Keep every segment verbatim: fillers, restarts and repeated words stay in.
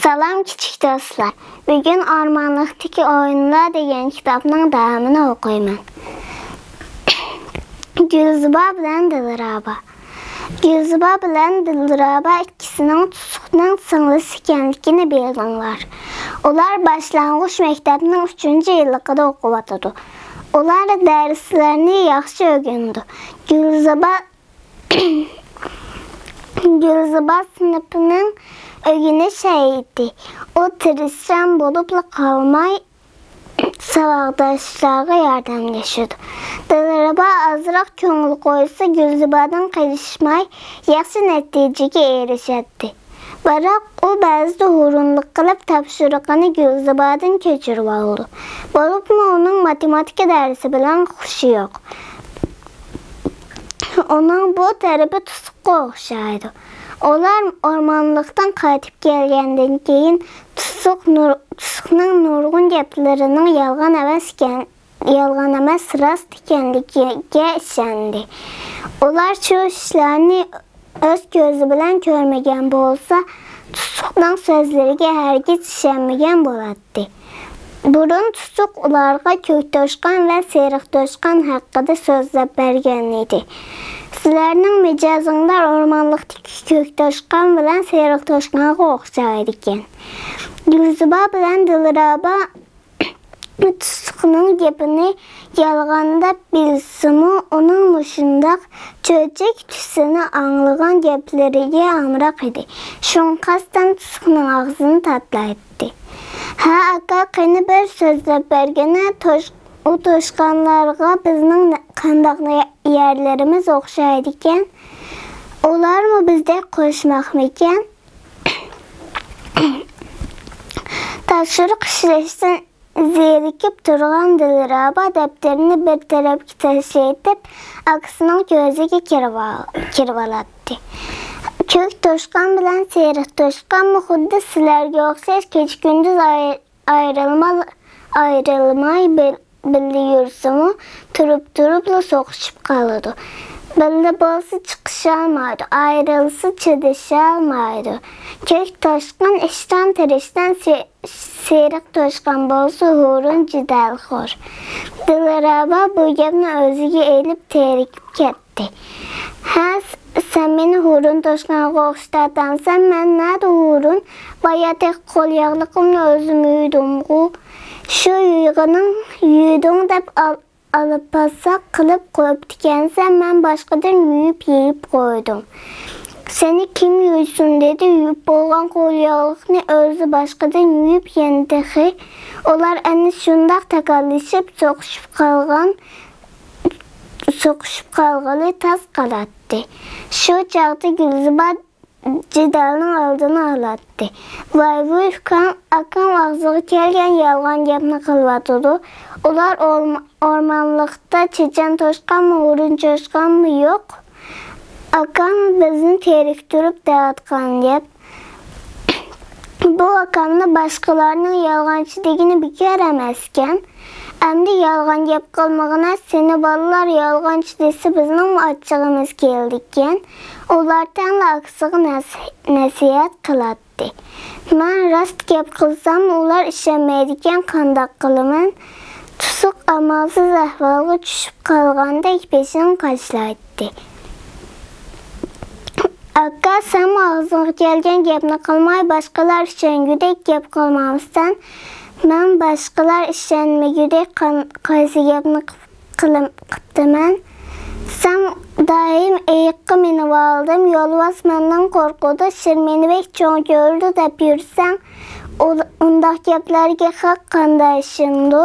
سالام كىچىك دوستلار. بۈگۈن ئورمانلىقتىكى ئويۇنلار دېگەن كىتابنىڭ داۋامىنى ئوقۇيمەن. گۈلزىبا بىلەن دىلرابا. گۈلزىبا بىلەن دىلرابا ئىككىسىنىڭ تۇسۇقنىڭ سىڭلىسى ئىكەنلىكىنى بىلدىڭلار. ئۇلار باشلانغۇچ مەكتەپنىڭ ئۈچىنچى يىللىقىدا ئوقۇۋاتىدۇ. ئۇلار دەرسلەرنى ياخشى ئۆگىنىدۇ. گۈلزىبا گۈلزىبا سىنىپىنىڭ ئۆگىنىش ھەيئىتى. ئۇ تىرىشچان بولۇپلا قالماي، ساۋاقداشلارغا ياردەملىشىدۇ. دىلرابا ئازراق كۆڭۈل قويسا، گۈلزىبادىن قېلىشماي، ياخشى نەتىجىگە ئېرىشەتتى. بىراق ئۇ بەزىدە ھۇرۇنلۇق قىلىپ، تاپشۇرۇقىنى گۈلزىبادىن كۆچۈرۈۋالىدۇ. بولۇپمۇ ئۇنىڭ ماتېماتىكا دەرسى بىلەن خۇشى يوق. ئۇنىڭ بۇ تەرىپى تۇسۇققا ئوخشايدۇ. ئۇلار ئورمانلىقتىن قايتىپ كەلگەندىن كېيىن، تۇسۇق نۇر-، تۇسۇقنىڭ نۇرغۇن گەپلىرىنىڭ يالغان ئەمەس ئىكەن-، يالغان ئەمەس، راست ئىكەنلىكىگە ئىشەندى. ئۇلار شۇ ئىشلارنى ئۆز كۆزى بىلەن كۆرمىگەن بولسا، تۇسۇقنىڭ سۆزلىرىگە ھەرگىز ئىشەنمىگەن بولاتتى. بۇرۇن تۇسۇق ئۇلارغا كۆك توشقان ۋە سېرىق توشقان ھەققىدە سۆزلەپ بەرگەن ئىدى. سىلەرنىڭ مىجەزىڭلار ئورمانلىقتىكى كۆك توشقان بىلەن سېرىق توشقانغا ئوخشايدىكەن. گۈلزىبا بىلەن دىلرابا تۇسۇقنىڭ گېپىنى يالغان دەپ بىلسىمۇ، ئۇنىڭ مۇشۇنداق چۆچەك تۈسىنى ئاڭلىغان گەپلىرىگە ئامراق ئىدى. شۇڭا قەستەن تۇسۇقنىڭ ئاغزىنى تاتلايتتى. ھە، ئاكا، قېنى بىر سۆزلەپ بەرگىنە، توش-، ئۇ توشقانلارغا بىزنىڭ نە-، قانداق نە-، يەرلىرىمىز ئوخشايدىكەن؟ ئۇلارمۇ بىزدەك قوشماقمىكەن؟ تاپشۇرۇق ئىشلەشتىن زېرىكىپ تۇرغان دىلرابا دەپتىرىنى بىر تەرەپكە تاشلىۋېتىپ، ئاكىسىنىڭ كۆزىگە كىرىۋال-، كىرىۋالاتتى. كۆك توشقان بىلەن سېرىق توشقانمۇ خۇددى سىلەرگە ئوخشاش كېچە-كۈندۈز ئاي-، ئايرىلما-، ئايرىلماي بىر بىللە يۈرسىمۇ، تۇرۇپ-تۇرۇپلا سوقۇشۇپ قالىدۇ. بىللە بولسا چىقىشالمايدۇ، ئايرىلسا چىدىشالمايدۇ. كۆك توشقان ئىشتان-تىرىشتان، سېرىق توشقان بولسا ھۇرۇن جېدەلخور. دىلرابا بۇ گەپنى ئۆزىگە ئېلىپ تېرىكىپ كەتتى. ھە، سەن مېنى ھۇرۇن توشقانغا ئوخشىتىۋاتامسەن؟ مەن نەدە ھۇرۇن؟ بايا تېخى قول ياغلىقىمنى ئۆزۈم يۇيدۇمغۇ. شۇ يۇيغىنىڭ يۇيدۇڭ دەپ ئال-، ئالىپاساق قىلىپ قويۇپتىكەنسەن، مەن باشقىدىن يۇيۇپ يېيىپ قويدۇم. سېنى كىم يۇيسۇن دېدى، يۇيۇپ بولغان قول ياغلىقنى ئۆزى باشقىدىن يۇيۇپ يەنە تېخى. ئۇلار ئەنە شۇنداق تاكاللىشىپ سوقۇشۇپ قالغان، سوقۇشۇپ قالغىلى تاس قالاتتى. شۇ چاغدا گۈلزىبا جېدەلنىڭ ئالدىنى ئالاتتى. ۋاي ۋۇي ئۇكام، ئاكام ئاغزىغا كەلگەن يالغان گەپنى قىلىۋاتىدۇ. ئۇلار ئورما-، ئورمانلىقتا چېچەن توشقانمۇ، ھۇرۇن توشقانمۇ يوق. ئاكام بىزنى تېرىكتۈرۈپ دەۋاتقان گەپ. بۇ ئاكامنى باشقىلارنىڭ يالغانچى دېگىنى بىكار ئەمەسكەن. ئەمدى يالغان گەپ قىلمىغىنە، سېنى بالىلار يالغانچى دېسە، بىزنىڭمۇ ئاچچىقىمىز كېلىدىكەن. ئۇلار تەڭلا ئاكىسىغا نەس-، نەسىھەت قىلاتتى. مەن راست گەپ قىلسام، ئۇلار ئىشەنمەيدىكەن، قانداق قىلىمەن؟ تۇسۇق ئامالسىز ئەھۋالغا چۈشۈپ قالغاندەك بېشىنى قاشلايتتى. ئاكا، سەنمۇ ئاغزىڭغا كەلگەن گەپنى قىلماي، باشقىلار ئىشەنگۈدەك گەپ قىلمامسەن؟ مەن باشقىلار ئىشەنمىگۈدەك قان-، قايسى گەپنى قىپ-، قىلىم-، قىپتىمەن؟ سەن دائىم ئېيىققا مىنىۋالدىم، يولۋاس مەندىن قورقىدۇ، شىر مېنى بەك چوڭ كۆرىدۇ دەپ يۈرسەڭ، ئۇ-، ئۇنداق گەپلەرگە خەق قانداق ئىشىنىدۇ؟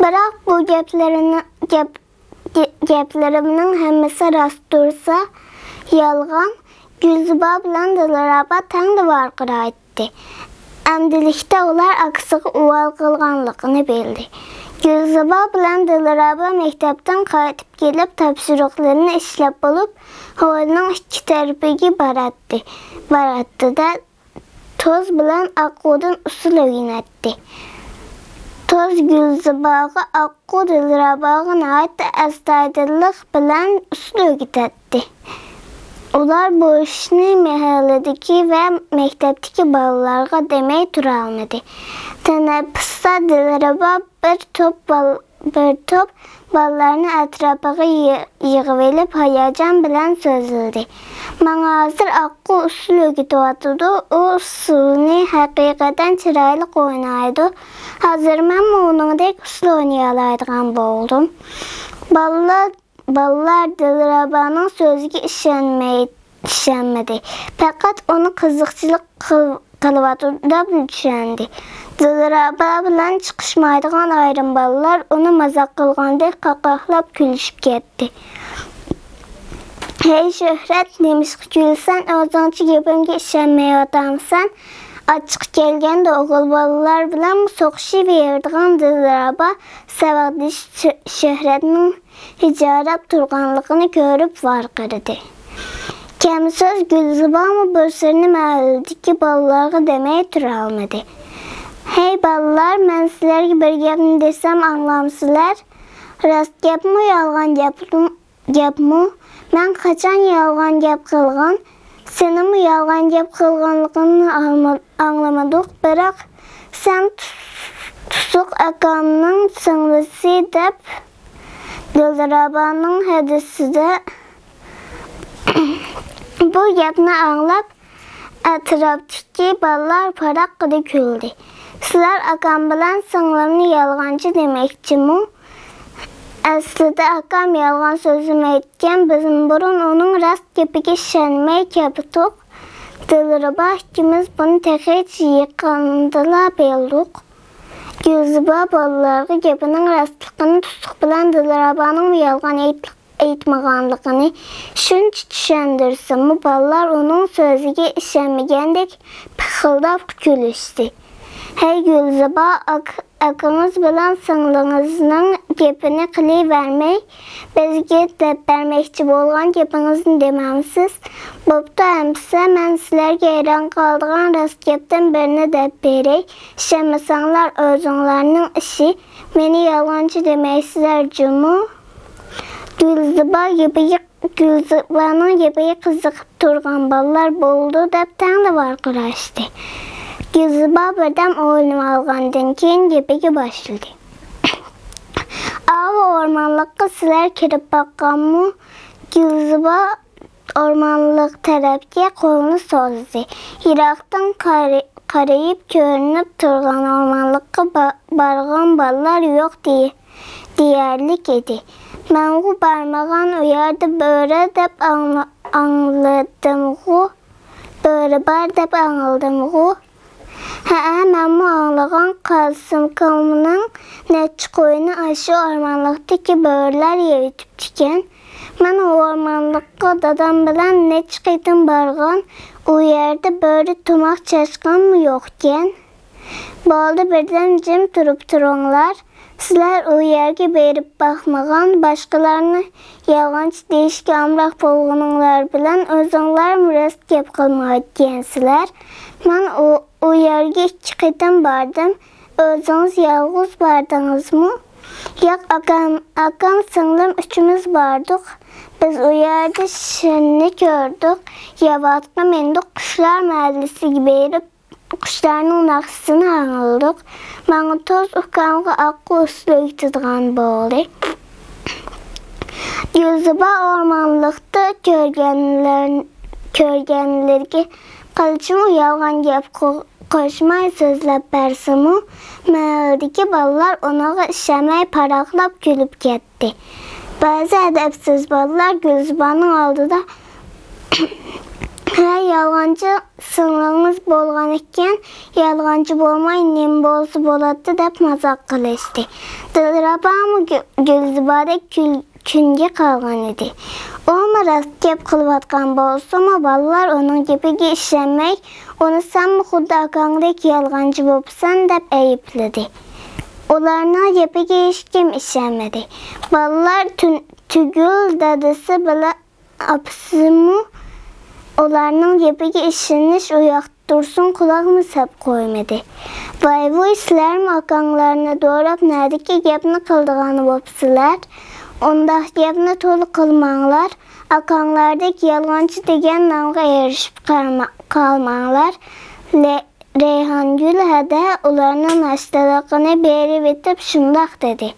بىراق بۇ گەپلىرىنى، گەپ-، گە-، گەپلىرىمنىڭ ھەممىسى راست تۇرسا، يالغان، گۈلزىبا بىلەن دىلرابا تەڭلا ۋارقىرايتتى. ئەمدىلىكتە ئۇلار ئاكىسىغا ئۇۋال قىلغانلىقىنى بىلدى. گۈلزىبا بىلەن دىلرابا مەكتەپتىن قايتىپ كېلىپ، تاپشۇرۇقلىرىنى ئىشلەپ بولۇپ، ھويلىنىڭ ئىككى تەرىپىگە باراتتى. باراتتى-دە، توز بىلەن ئاققۇدىن ئۇسسۇل ئۆگىنەتتى. توز گۈلزىباغا، ئاققۇ دىلراباغا ناھايىتى ئەستايىدىللىق بىلەن ئۇسسۇل ئۆگىتەتتى. ئۇلار بۇ ئىشنى مەھەللىدىكى ۋە مەكتەپتىكى بالىلارغا دېمەي تۇرالمىدى. تەنەپپۇستا دىلرەبا بىر توپ بال-، بىر توپ بالىلارنى ئەتراپىغا يى-، يىغىۋېلىپ ھاياجان بىلەن سۆزلىدى. ماڭا ھازىر ئاققۇ ئۇسسۇل ئۆگىتىۋاتىدۇ. ئۇ ئۇسسۇلنى ھەقىقەتەن چىرايلىق ئوينايدۇ. ھازىر مەنمۇ ئۇنىڭدەك ئۇسسۇل ئوينىيالايدىغان بولدۇم. بالىلار، بالىلار دىلرەبانىڭ سۆزىگە ئىشەنمەي، ئىشەنمىدى. پەقەت ئۇنى قىزىقچىلىق قىل-، قىلىۋاتىدۇ دەپ چۈشەندى. دىلرەبا بىلەن چىقىشمايدىغان ئايرىم بالىلار ئۇنى مازاق قىلغاندەك قاقاقلاپ كۈلۈشۈپ كەتتى. ھەي شۆھرەت، نېمىشقا كۈلىسەن؟ ئۆزۈڭچە گېپىمگە ئىشەنمەيۋاتامسەن؟ ئاچچىقى كەلگەندە ئوغۇل بالىلار بىلەن سوقۇشۇۋېرىدىغان دىلرەبا ساۋاقدىشى شۆ-، شۆھرەتنىڭ ھىجايراپ تۇرغانلىقىنى كۆرۈپ ۋارقىرىدى. كەمسۆز گۈلزىبامۇ بۇ سىرنى مەھەللىدىكى بالىلارغا دېمەي تۇرالمىدى. ھەي بالىلار، مەن سىلەرگە بىر گەپنى دېسەم ئاڭلامسىلەر؟ راست گەپمۇ، يالغان گەپمۇ؟ گەپمۇ؟ مەن قاچان يالغان گەپ قىلغان؟ سېنىڭمۇ يالغان گەپ قىلغانلىقىڭنى ئاڭلىما-، ئاڭلىمىدۇق، بىراق سەن تۇ-، تۇسۇق ئاكامنىڭ سىڭلىسى دەپ دىلرەبانىڭ ھەدىسىدە بۇ گەپنى ئاڭلاپ، ئەتراپتىكى بالىلار پاراققىدە كۈلدى. سىلەر ئاكام بىلەن سىڭلىمنى يالغانچى دېمەكچىمۇ؟ ئەسلىدە ئاكام يالغان سۆزلىمەيدىكەن، بىزمۇ بۇرۇن ئۇنىڭ راست گېپىگە ئىشەنمەي كەپتۇق. دىلرەبا ئىككىمىز بۇنى تېخىچە يېقىندىلا بىلدۇق. گۈلزىبا بالىلارغا گېپىنىڭ راستلىقىنى، تۇسۇق بىلەن دىلرەبانىڭ يالغان ئېيت-، ئېيتمىغانلىقىنى شۇنچە چۈشەندۈرسىمۇ، بالىلار ئۇنىڭ سۆزىگە ئىشەنمىگەندەك پىخىلداپ كۈلۈشتى. ھەي گۈلزىبا، ئاك-، ئاكىڭىز بىلەن سىڭلىڭىزنىڭ گېپىنى قىلىۋەرمەي، بىزگە دەپ بەرمەكچى بولغان گېپىڭىزنى دېمەمسىز؟ بوپتۇ ئەمىسە، مەن سىلەرگە ھەيران قالىدىغان راست گەپتىن بىرنى دەپ بېرەي. ئىشەنمىسەڭلار، ئۆزۈڭلارنىڭ ئىشى. مېنى يالغانچى دېمەيسىلەر جۇمۇ؟ گۈلزىبا گېپىگە، گۈلزىبانىڭ گېپىگە قىزىقىپ تۇرغان بالىلار بولدى دەپ تەڭلا ۋارقىراشتى. گۈلزىبا بىردەم ئويلىنىۋالغاندىن كېيىن گېپىگە باشلىدى. ئاۋۇ ئورمانلىققا سىلەر كىرىپ باققانمۇ؟ گۈلزىبا ئورمانلىق تەرەپكە قولىنى سوزدى. يىراقتىن قارا-، قارىيىپ كۆرۈنۈپ تۇرغان ئورمانلىققا با-، بارغان بالىلار يوق دېيە-، دېيەرلىك ئىدى. مەنغۇ بارمىغان، ئۇ يەردە بۆرە دەپ ئاڭلا-، ئاڭلىدىمغۇ؟ بۆرە بار دەپ ئاڭلىدىمغۇ؟ ھەئە، مەنمۇ ئاڭلىغان، قاسىمكامنىڭ نەچچە قويىنى ئاشۇ ئورمانلىقتىكى بۆرىلەر يەۋېتىپتىكەن. مەن ئۇ ئورمانلىققا دادام بىلەن نەچچە قېتىم بارغان، ئۇ يەردە بۆرە، تۇماق، چاشقانمۇ يوقكەن. بولدى، بىردەم جىم تۇرۇپ تۇرۇڭلار. سىلەر ئۇ يەرگە بېرىپ باقمىغان، باشقىلارنى يالغانچى دېيىشكە ئامراق بولغىنىڭلار بىلەن ئۆزۈڭلارمۇ راست گەپ قىلمايدىكەنسىلەر. مەن ئۇ، ئۇ يەرگە ئىككى قېتىم باردىم. ئۆزىڭىز يالغۇز باردىڭىزمۇ؟ ياق، ئاكام، ئاكام، سىڭلىم ئۈچىمىز باردۇق. بىز ئۇ يەردە شىرنى كۆردۇق، ياۋاتقا مىندۇق، قۇشلار مەھەللىسىگە بېرىپ، قۇشلارنىڭ ناخشىسىنى ئاڭلىدۇق. ماڭا توز ئۇكامغا ئاققۇ ئۇسسۇل ئۆگىتىدىغان بولدى. گۈلزىبا ئورمانلىقتا كۆرگەنلەر-، كۆرگەنلىرىگە قىلچىمۇ يالغان گەپ قو-، قوشماي سۆزلەپ بەرسىمۇ، مەھەللىدىكى بالىلار ئۇنىڭغا ئىشەنمەي پاراقلاپ كۈلۈپ كەتتى. بەزى ئەدەپسىز بالىلار گۈلزىبانىڭ ئالدىدا، ھە، يالغانچى سىڭلىڭىز بولغان ئىكەن، يالغانچى بولماي نېمە بولسا بولاتتى دەپ مازاق قىلىشتى. دىلرەبامۇ گۈ-، گۈلزىبادەك كۈل-، كۈنگە قالغان ئىدى. ئۇمۇ راست گەپ قىلىۋاتقان بولسىمۇ، بالىلار ئۇنىڭ گېپىگە ئىشەنمەي، ئۇنى سەنمۇ خۇددى ئاكاڭدەك يالغانچى بوپسەن دەپ ئەيىبلىدى. ئۇلارنىڭ گېپىگە ھېچكىم ئىشەنمىدى. بالىلار تۈن-، تۈگۈل دادىسى بىلەن ئاپىسىمۇ ئۇلارنىڭ گېپىگە ئىشىنىش ئۇياقتا تۇرسۇن، قۇلاقمۇ سەپ قويمىدى. ۋاي-ۋۇي، سىلەرمۇ ئاكاڭلارنى دوراپ نەدىكى گەپنى قىلىدىغان بوپسىلەر؟ ئۇنداق گەپنى تولا قىلماڭلار، ئاكاڭلاردەك يالغانچى دېگەن نامغا ئېرىشىپ قالما-، قالماڭلار. لە-، رەيھانگۈل ھەدە ئۇلارنىڭ ناشتىلىقىنى بېرىۋېتىپ شۇنداق دېدى.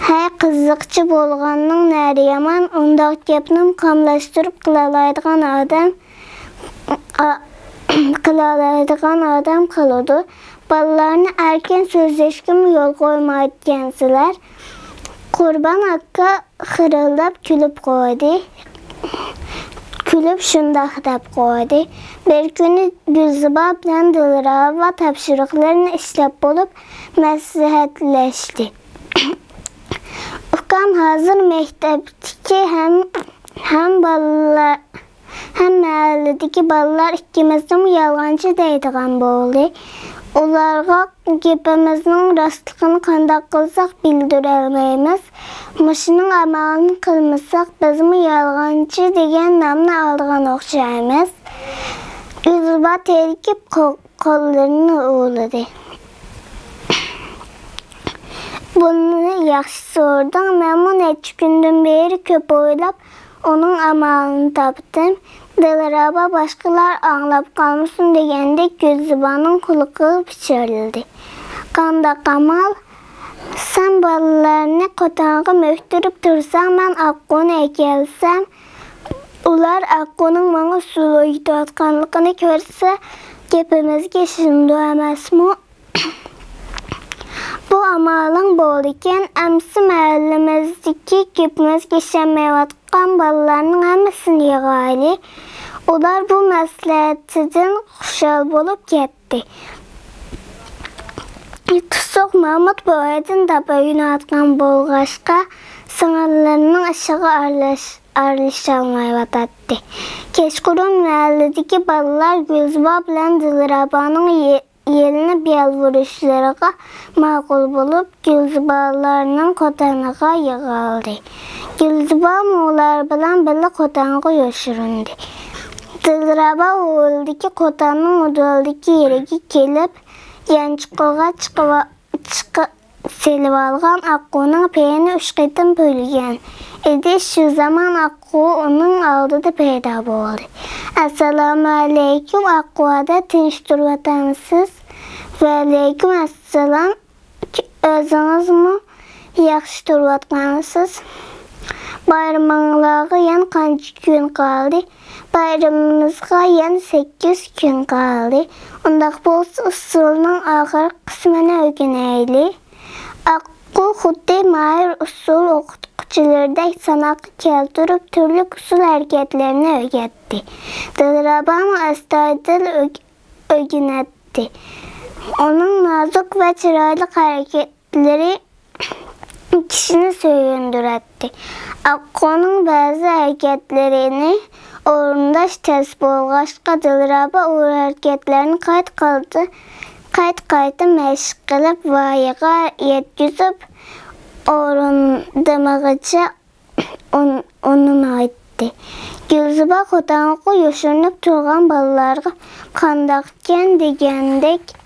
ھەي، قىزىقچى بولغاننىڭ نەرى يامان، ئۇنداق گەپنىمۇ قاملاشتۇرۇپ قىلالايدىغان ئادەم، ئا-، قىلالايدىغان ئادەم قالىدۇ. بالىلارنى ئەركىن سۆزلەشكىمۇ يول قويمايدىكەنسىلەر. قۇربان ئاكا خىرىلداپ كۈلۈپ قويدى. كۈلۈپ شۇنداق دەپ قويدى. بىر كۈنى گۈلزىبا بىلەن دىلرەبا تاپشۇرۇقلىرىنى ئىشلەپ بولۇپ مەسلىھەتلەشتى. ئۇكام ھازىر مەكتەپتىكى ھەم، ھەم بالىلار، ھەم مەھەللىدىكى بالىلار ئىككىمىزنىمۇ يالغانچى دەيدىغان بولدى. ئۇلارغا گېپىمىزنىڭ راستلىقىنى قانداق قىلساق بىلدۈرەلمەيمىز. مۇشۇنىڭ ئامالىنى قىلمىساق، بىزمۇ يالغانچى دېگەن نامنى ئالىدىغان ئوخشايمىز. گۈلزىبا تېرىكىپ قو-، قوللىرىنى ئۇۋىلىدى. بۇنى ياخشى سورىدىڭ. مەنمۇ نەچچە كۈندىن بېرى كۆپ ئويلاپ، ئۇنىڭ ئامالىنى تاپتىم. دىلرەبا باشقىلار ئاڭلاپ قالمىسۇن دېگەندەك گۈلزىبانىڭ قۇلىقىغا پىچىرلىدى. قانداق ئامال؟ سەن بالىلارنى قوتانغا مۆكتۈرۈپ تۇرساڭ، مەن ئاققۇنى ئەكەلسەم، ئۇلار ئاققۇنىڭ ماڭا ئۇسسۇل ئۆگىتىۋاتقانلىقىنى كۆرسە، گېپىمىزگە ئىشىنىدۇ ئەمەسمۇ؟ بۇ ئامالىڭ بولىدىكەن. ئەمسە مەھەللىمىزدىكى گېپىمىزگە ئىشەنمەيۋاتقان بالىلارنىڭ ھەممىسىنى يىغايلى. ئۇلار بۇ مەسلىھەتتىن خۇشال بولۇپ كەتتى. تۇسۇق مامۇت بوۋايدىن داپ ئۆگىنىۋاتقان بولغاچقا، سىڭىللىرىنىڭ ئىشىغا ئارىلاش-، ئارىلىشالمايۋاتاتتى. كەچقۇرۇن مەھەللىدىكى بالىلار گۈلزىبا بىلەن دىلرەبانىڭ يېلىنىپ يالۋۇرۇشلىرىغا ماقۇل بولۇپ، گۈلزىبالارنىڭ قوتانىغا يىغىلدى. گۈلزىبامۇ ئۇلار بىلەن بىللە قوتانغا يوشۇرۇندى. دىلرەبا ھويلىدىكى قوتاننىڭ ئۇدۇلدىكى يېرىگە كېلىپ، يانچۇقىغا چىقىۋا-، چىقى-، سېلىۋالغان ئاققۇنىڭ پېيىنى ئۈچ قېتىم بۆلگەن ئىدى. شۇ زامان ئاققۇ ئۇنىڭ ئالدىدا پەيدا بولدى. ئەسسالامۇئەلەيكۇم، ئاققۇ ھەدە، تىنچ تۇرۇۋاتامسىز؟ ۋەئەلەيكۇم ئەسسالام. ئۆزىڭىزمۇ ياخشى تۇرۇۋاتقانسىز؟ بايرىمىڭلارغا يەنە قانچە كۈن قالدى؟ بايرىمىمىزغا يەنە سەككىز كۈن قالدى. ئۇنداق بولسا، ئۇسسۇلنىڭ ئاخىرقى قىسمىنى ئۆگىنەيلى. ئاققۇ خۇددى ماھىر ئۇسسۇل ئوقۇتقۇچىلىرىدەك ساناققا كەلتۈرۈپ، تۈرلۈك ئۇسسۇل ھەرىكەتلىرىنى ئۆگەتتى. دىلرەبامۇ ئەستايىدىل ئۆگ-، ئۆگىنەتتى. ئۇنىڭ نازۇك ۋە چىرايلىق ھەرىكەتلىرى كىشىنى سۆيۈندۈرەتتى. ئاققۇنىڭ بەزى ھەرىكەتلىرىنى ئورۇنداش تەس بولغاچقا، دىلرەبا ئۇ ھەرىكەتلەرنى قايتا-قايتا، قايتا-قايتا مەشىق قىلىپ، ۋايىغا يەتكۈزۈپ، ئورۇندىمىغىچە ئۇن-، ئۇنىمايتتى. گۈلزىبا قوتانغا يوشۇرۇنۇپ تۇرغان بالىلارغا قانداقكەن دېگەندەك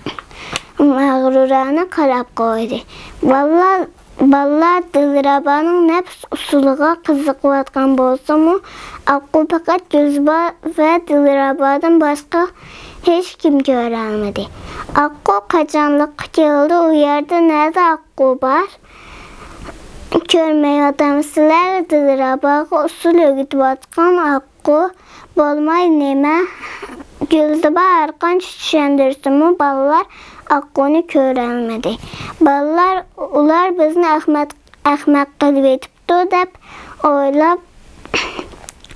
مەغرۇرانە قاراپ قويدى. بالىلار، بالىلار دىلرەبانىڭ نەپىس ئۇسسۇلىغا قىزىقىۋاتقان بولسىمۇ، ئاققۇ پەقەت گۈلزىبا ۋە دىلرەبادىن باشقا ھېچكىم كۆرەلمىدى. ئاققۇ قاچانلىققا كەلدى، ئۇ يەردە نەدە ئاققۇ بار؟ كۆرمەيۋاتامسىلەر؟ دىلرەباغا ئۇسسۇل ئۆگىتىۋاتقان ئاققۇ بولماي نېمە؟ گۈلزىبا ھەرقانچە چۈشەندۈرسىمۇ، بالىلار ئاققۇنى كۆرەلمىدى. بالىلار، ئۇلار بىزنى ئەخمەق، ئەخمەق قىلىۋېتىپتۇ دەپ ئويلاپ،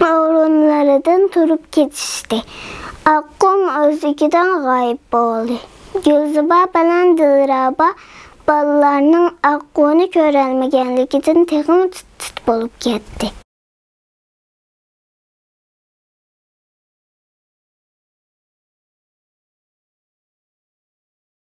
ئورۇنلىرىدىن تۇرۇپ كېتىشتى. ئاققۇم ئۆزلۈكىدىن غايىب بولدى. گۈلزىبا بىلەن دىلرەبا بالىلارنىڭ ئاققۇنى كۆرەلمىگەنلىكىدىن تېخىمۇ تىت-تىت بولۇپ كەتتى.